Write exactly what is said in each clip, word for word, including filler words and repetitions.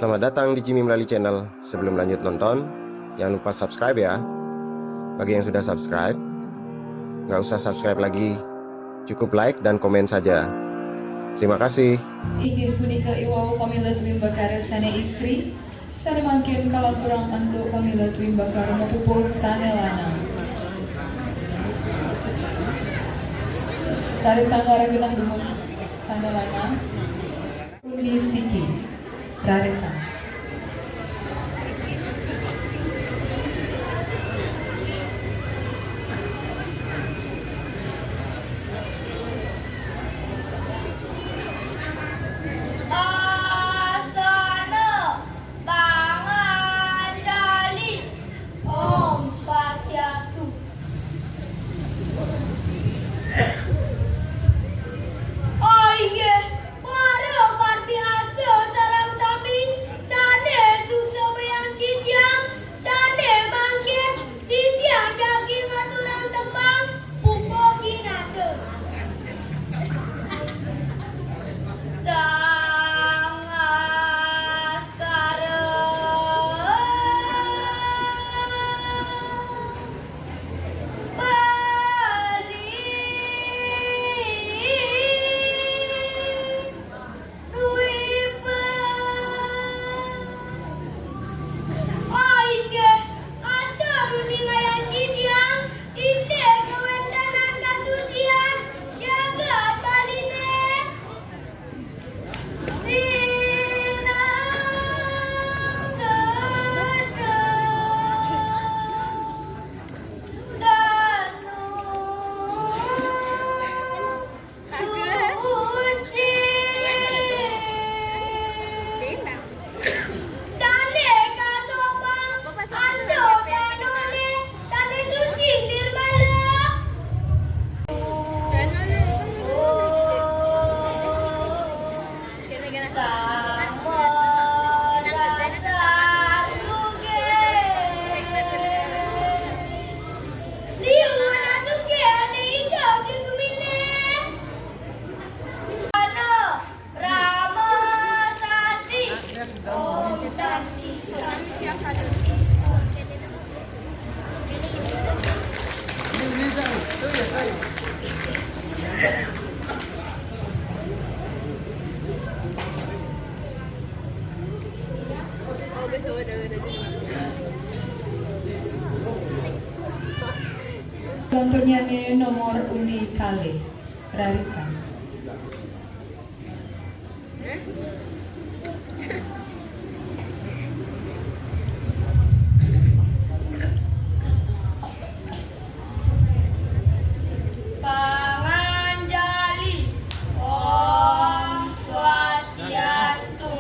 Selamat datang di Jimmy Melali Channel. Sebelum lanjut nonton, jangan lupa subscribe ya. Bagi yang sudah subscribe, nggak usah subscribe lagi. Cukup like dan komen saja. Terima kasih. Inggih punika iwau pamilet wimbakara sane istri, sane mangkin kalaturang antuk pamilet wimbakara mapupuh sane lanang. Rarisang genah dumun sane lanang. Undi siki. Rarisang. Asana panganjali. Om Swastiastu. Oh, inggih, para paribasa sareng sami sane suksmayang titiang, sane mangke titiang jagi maturang tembang pupuh kinatun. Sangaskara. Bali Dwipa. Oh, inggih, atur uningayan titiang, indik kawéntenan kasucian jagat Baliné. Sinang gedhe danu suci. Sane kasobang anduk danune sane suci nirmala. Sama dasar suge. Liu na suge ane idup di gumine. Ano, Rama Santi. Om Santi, Santi, Santi. Selanjutnya nomor undi kalih, Rarisa. Panganjali. Om Swastiastu.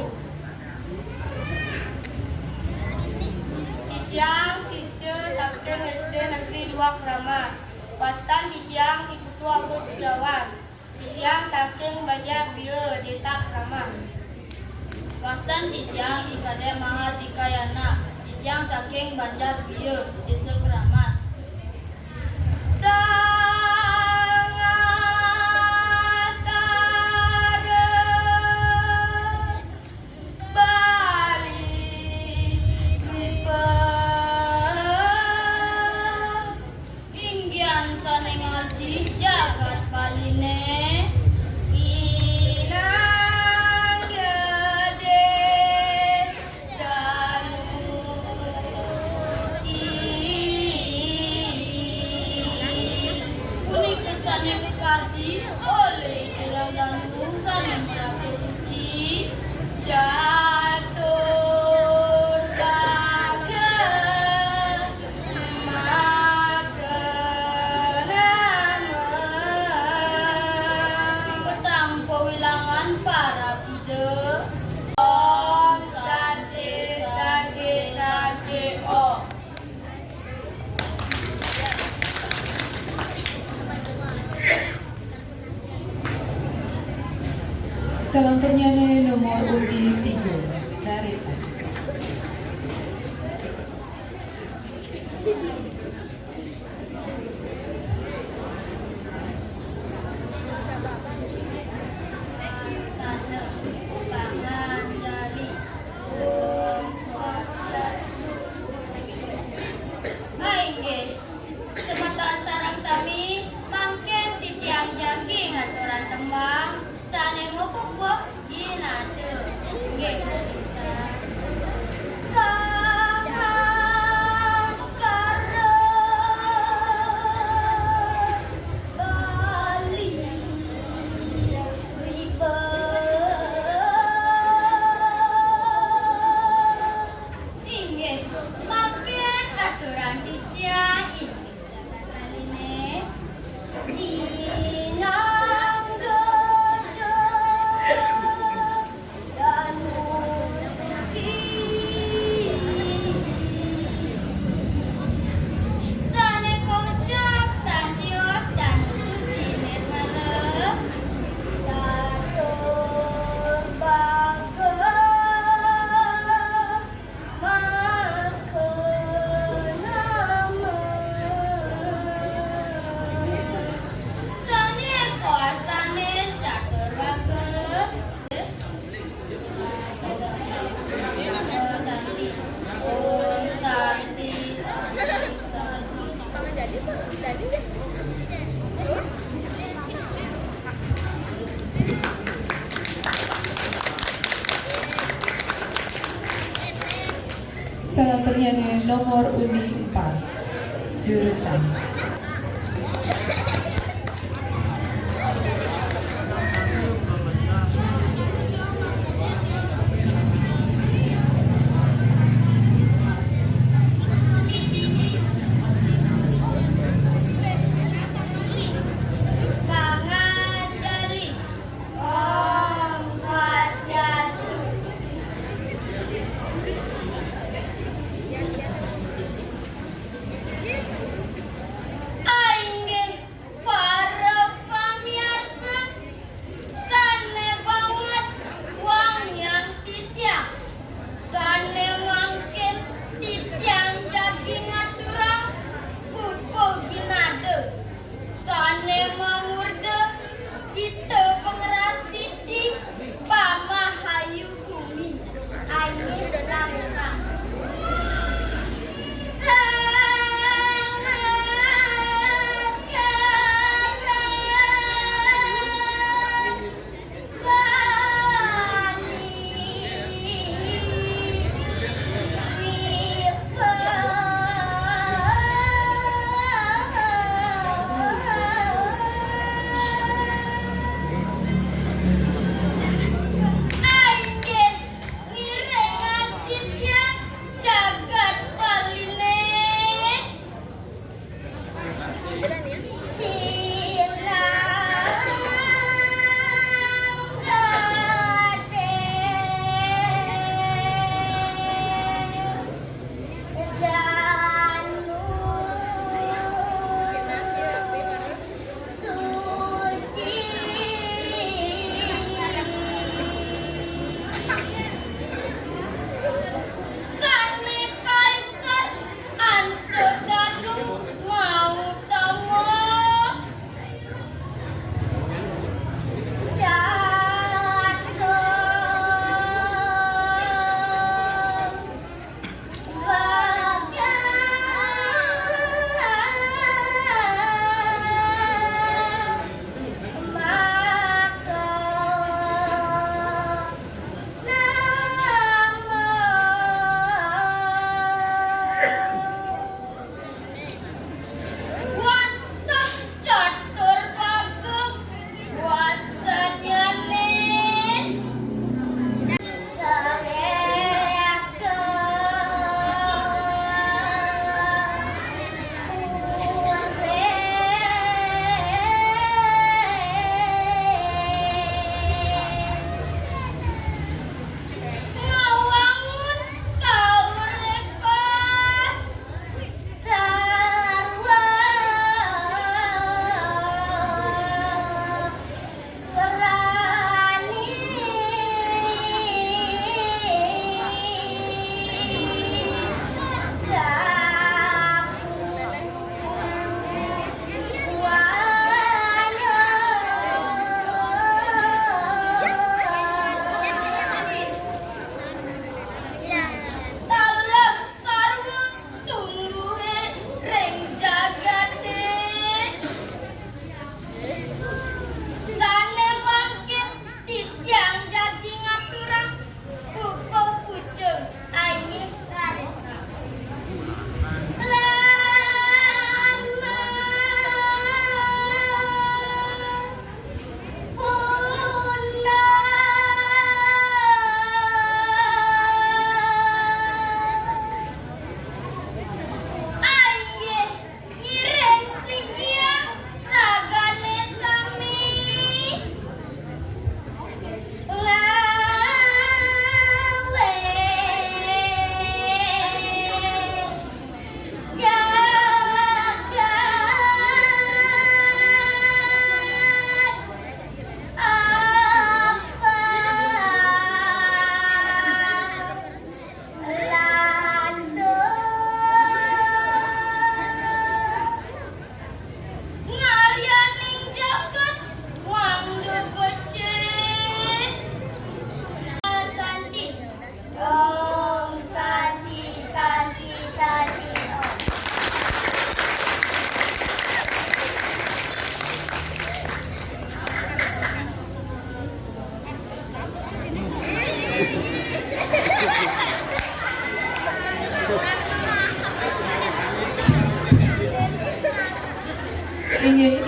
Titiang sisya saking S D Negeri dua Kramas. Wastan titiang I Putu Agus Setiawan. Titiang saking Banjar Bia, Desa Kramas. Wastan titiang I Kadek Mahardika Yana. Titiang saking Banjar Bia, Desa Kramas. Sangaskara Bali Dwipa. Inggihan sane ngardi jagat Baline, sinang gede danu suci. Punika sane kakardi olih Eyang Danu sane marake suci. Catur baga makenama. Petang pawilangan para pida. Om Santi, Santi, Santi, Om. Selanjutnya nomor undi tiga, Rarisa. Sana panganjali. Salanturnya nomor undi empat, jurusan. Panganjali. Om Swastiastu.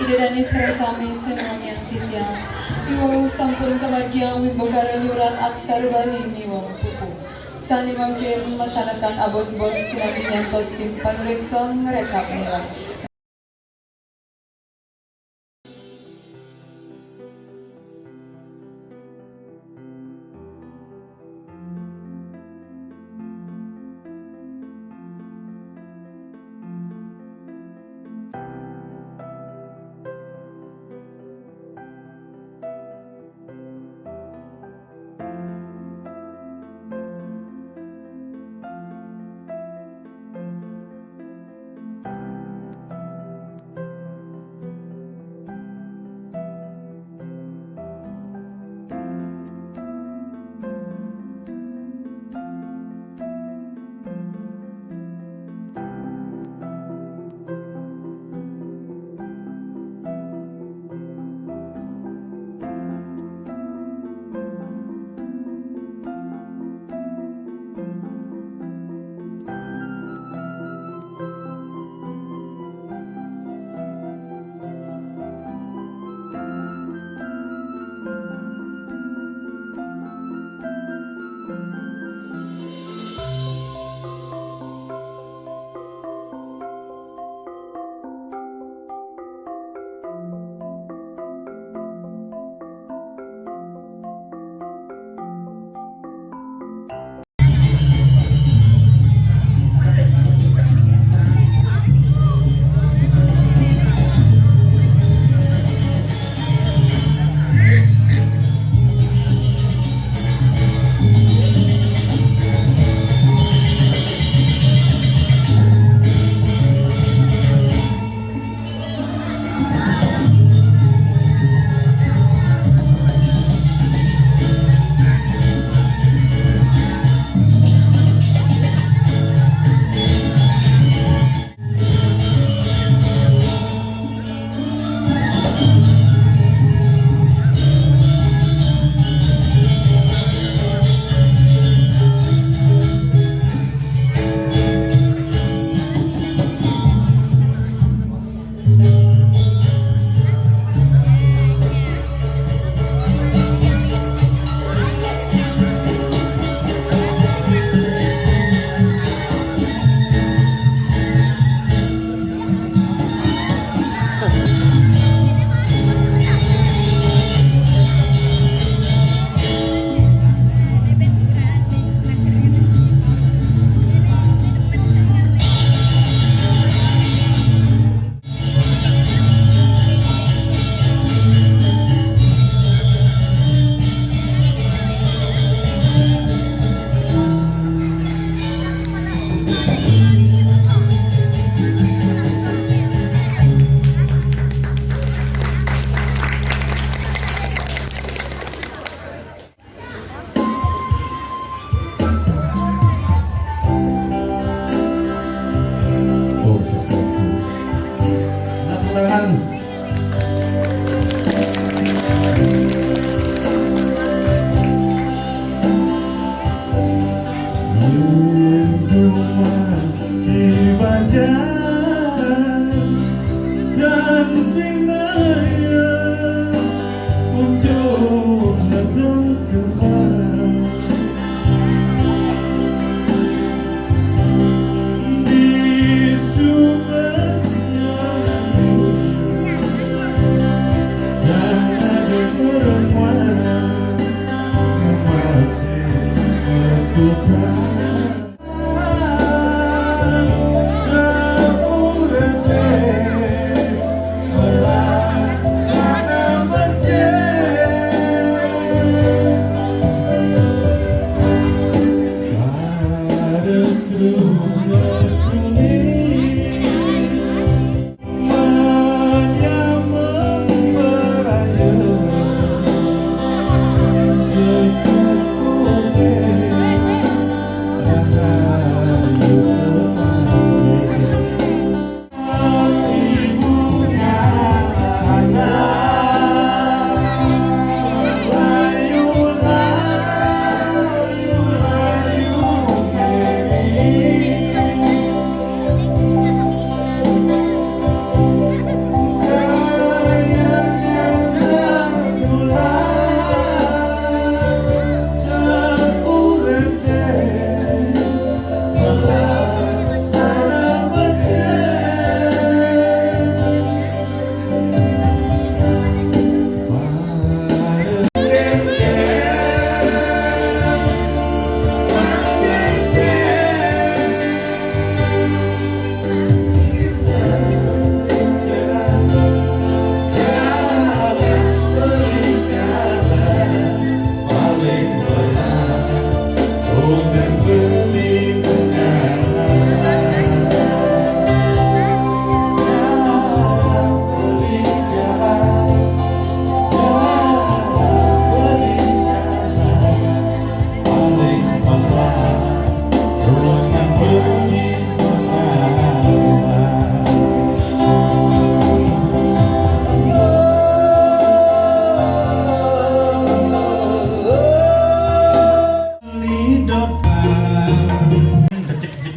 Ida dané sareng sami sing wangiang titiang. Iwau sampun kamargiang wimbakara nyurat aksara Bali miwah buku. Sané mangkin masanakan abos-bos sinambi nyantos tim panuréksa ngrékap nilai.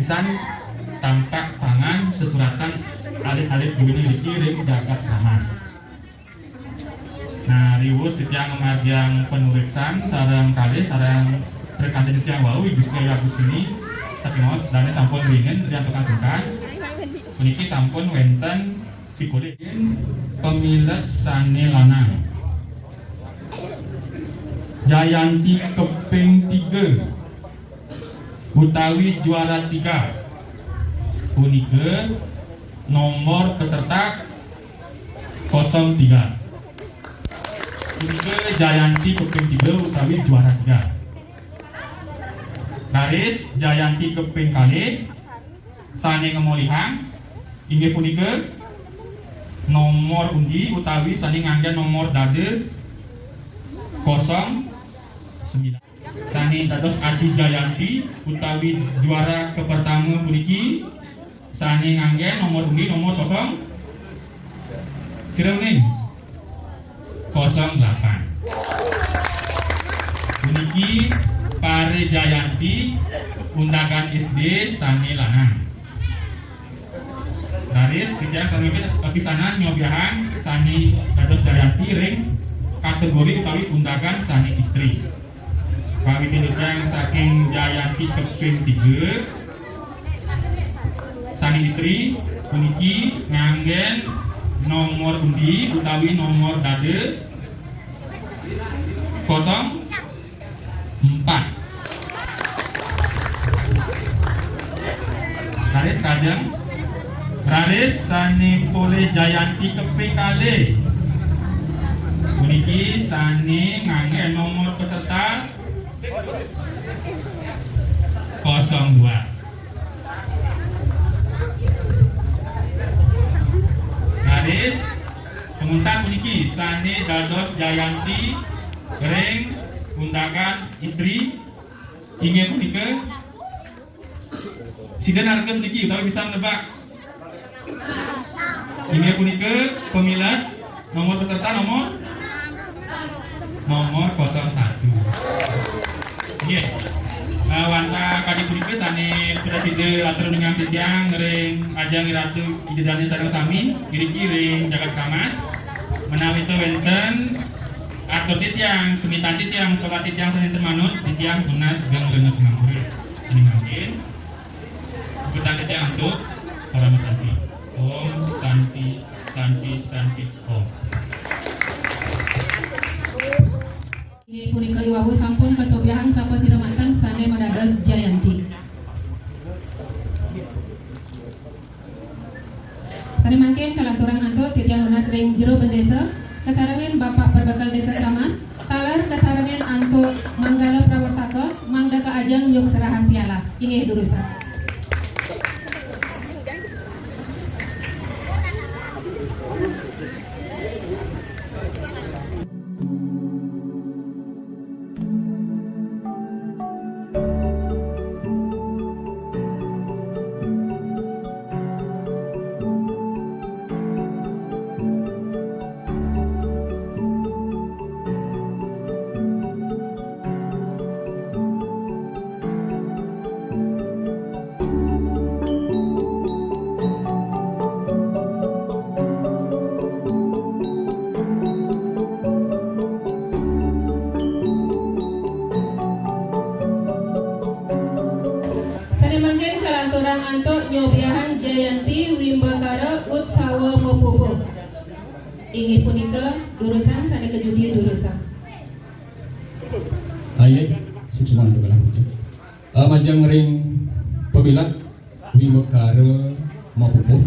San tampak pangan sesuratan alit-alit gumini niki ring jagat Keramas. Nah, riwus titiang ngamargiang panureksan sareng kalih sareng rekan titiang wau, I Gusti Ayu Agustini, saking maos dane sampun ringin titiang tukang sungkan. Puniki sampun wenten pikolih pamilet sane lanang. Jayanti keping tiga utawi juara tiga. Punika nomor peserta kosong tiga. Punika Jayanti keping tiga utawi juara tiga. Raris Jayanti keping kalih sane ngemolihang inggih punika nomor undi utawi sane ngangge nomor dada kosong sembilan. Sane dados Adi Jayanti utawi juara kepertama puniki sane ngangge nomor undi nomor kosong, sira uning? Kosong delapan. Puniki Pare Jayanti, Undagan S D sane lanang. Raris titiang sami kapisanan nyobiahang sane dados Jayanti ring kategori utawi undagan sane istri. Kawitin titiang saking Jayanti keping tiga sane istri puniki nganggen nomor undi utawi nomor dada kosong empat. Raris kajeng, raris sane polih Jayanti keping kalih. Puniki sane ngangge nomor peserta kosong dua. Raris, panguntat puniki sane dados Jayanti ring undagan istri inggih punika, sida narka puniki utawi bisa nebak. Inggih punika pamilet nomor peserta nomor nomor kosong satu. Nggih. Eh, wantah kadi punika sane prasida atur uningang titiang ring ajeng Ratu Ida Dane sareng sami, iriki ring jagat Keramas. Menawi ta wenten atur titiang, semitan titiang, solat titiang sane ten manut, titiang tunas geng rena pangampura. Sane mangkin, puputang titiang antuk Parama Santi. Om Santi, Santi, Santi, Om. Inggih punika iwau sampun kasobiahang sapasira manten sane madados Jayanti. Sane mangkin kalanturang antuk titiang nunas ring Jero Bendesa, kasarengin Bapak Perbekel Desa Keramas, taler kasarengin antuk Manggala Prawartaka, mangda ka ajeng nyukserahan piala. Inggih durusang. Sane mangkin kalanturang antuk nyobiahang Jayanti Wimbakara Utsawa Mapupuh. Inggih punika durusang sane kajudi durusang. Aye, suksma antuk galah puji. Eh, majeng ring pamilet Wimbakara Mapupuh,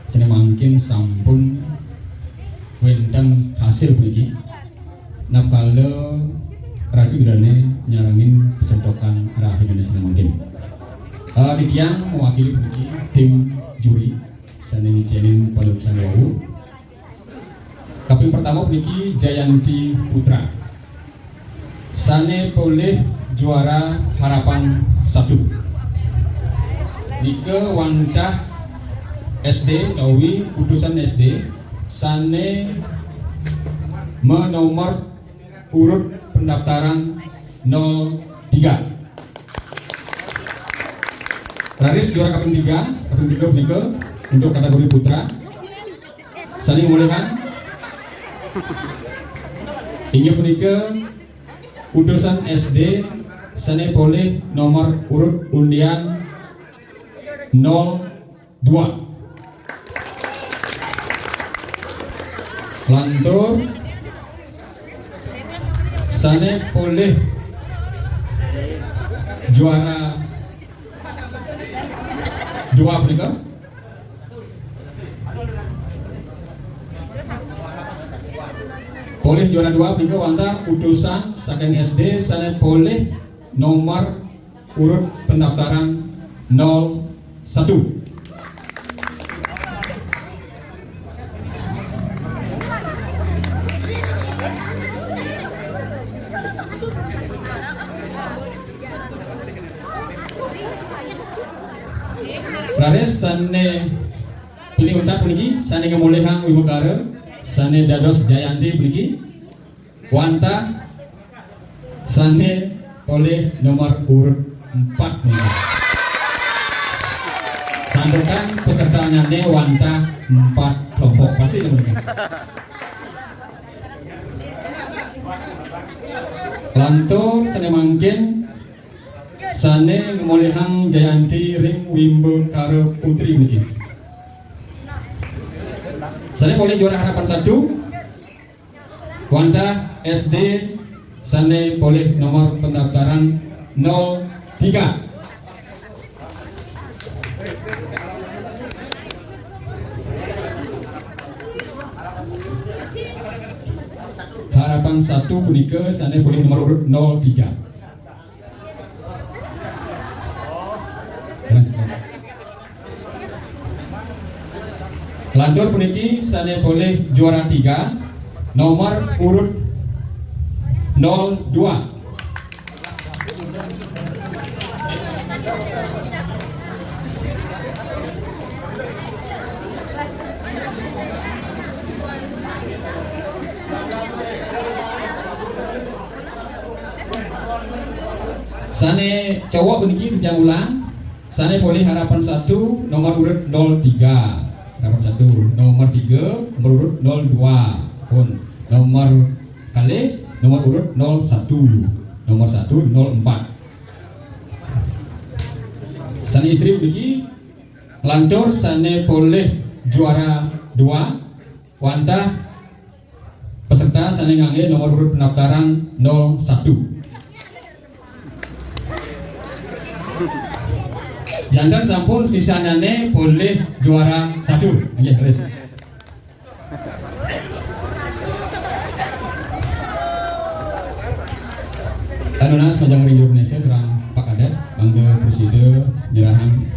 sane mangkin sampun wenten hasil puniki. Napkala Ratu Ida Dane nyarengin pacentokan rahinane sane mangkin. Eh, titiang mewakili puniki tim juri sane ngicenin panureksan wau. Kaping pertama puniki Jayanti Putra. Sane polih juara Harapan Satu. Nika wantah S D utawi utusan S D sane menomor urut pendaftaran nol tiga. Raris juara kaping tiga, kaping tiga punika untuk kategori putra. Sané mulihang inggih punika utusan S D sané polih nomor urut undian nol dua. Lantur sané polih juara dua punika. Polih juara dua punika wantah utusan saking S D sané polih nomor urut pendaftaran nol satu. Raris sané pinih untat puniki, sané ngamolihang wiwekara, sané dados Jayanti puniki, wantah sané polih nomor urut empat puniki. Santukan pesertanyané wantah empat kelompok, pasti teman-teman. Lantur sané mangkin sané ngamolihang Jayanti ring Wimbakara Putri niki. Sané polih juara harapan satu, wantah S D sané polih nomor pendaftaran nol tiga. Harapan satu punika sané polih nomor urut nol tiga. Lantur puniki sané polih juara tiga, nomor urut nol dua. Sané cowok puniki titiang ulang, sané polih harapan satu nomor urut nol tiga. Harapan satu nomor tiga, nomor urut nol dua. Pun nomor kalih, nomor urut nol satu. Nomor satu nol empat. Sané istri puniki lantur sané polih juara dua, wantah peserta sané nganggé nomor urut pendaftaran nol satu. Janten sampun sisanyané polih juara satu. Nggih, wis. Tanunas majeng ring Indonesia sareng Pak Kades, mangga presida nyerahang.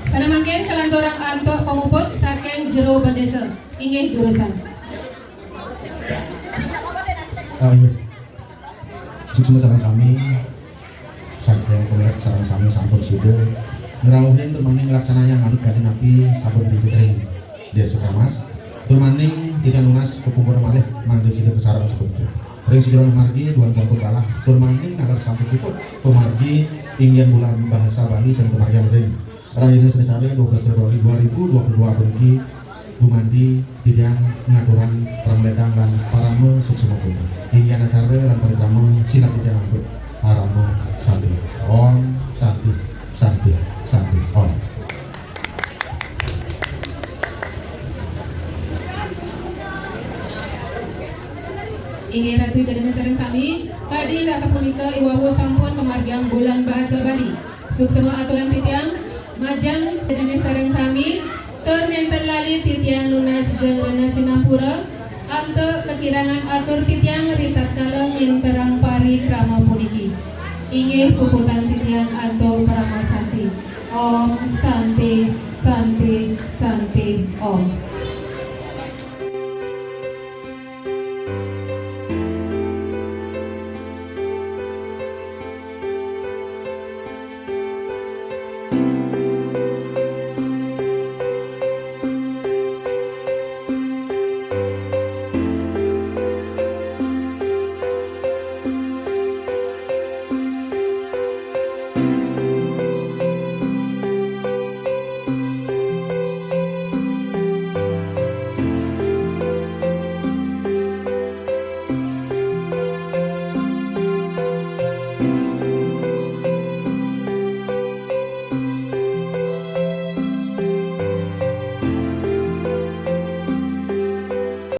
Sané mangkin kalanturang antuk pamuput saking jero bendésa. Inggih durusang. Ah, iya. Suksma sareng sami, saking pemilik sareng sami sampun sida ngrauhin tur mangkin nglaksanayang manut kadi napi sampun dipitik ring Désa Keramas. Tur mangkin titiang nunas pepungkur malih mangda sida kasareng sapunika. Ring sejroning margi duan sampun kalah, tur mangkin nalar sampun puput pamargi inggih bulan bahasa Bali sing kamargiang ring Rahina Senisari dua belas Februari dua ribu dua puluh dua puniki, gumanti titiang ngaturang parama ledang lan parama suksma punika. Inggih acara lan parikrama silat titiang antuk parama santi. Om Santi, Santi, Santi, Om. Inggih Ratu Ida dané sareng sami, kadi sapunika I Wawu sampun kamargiang bulan basa Bali. Suksma aturan titiang, majeng Ida dané sareng sami, tur nénten lali titiang nunas geng rena sinampura, antuk kakirangan atur titiang ritatkala nginterang parikrama puniki. Inggih puputang titiang antuk parama santi. Om Santi, Santi.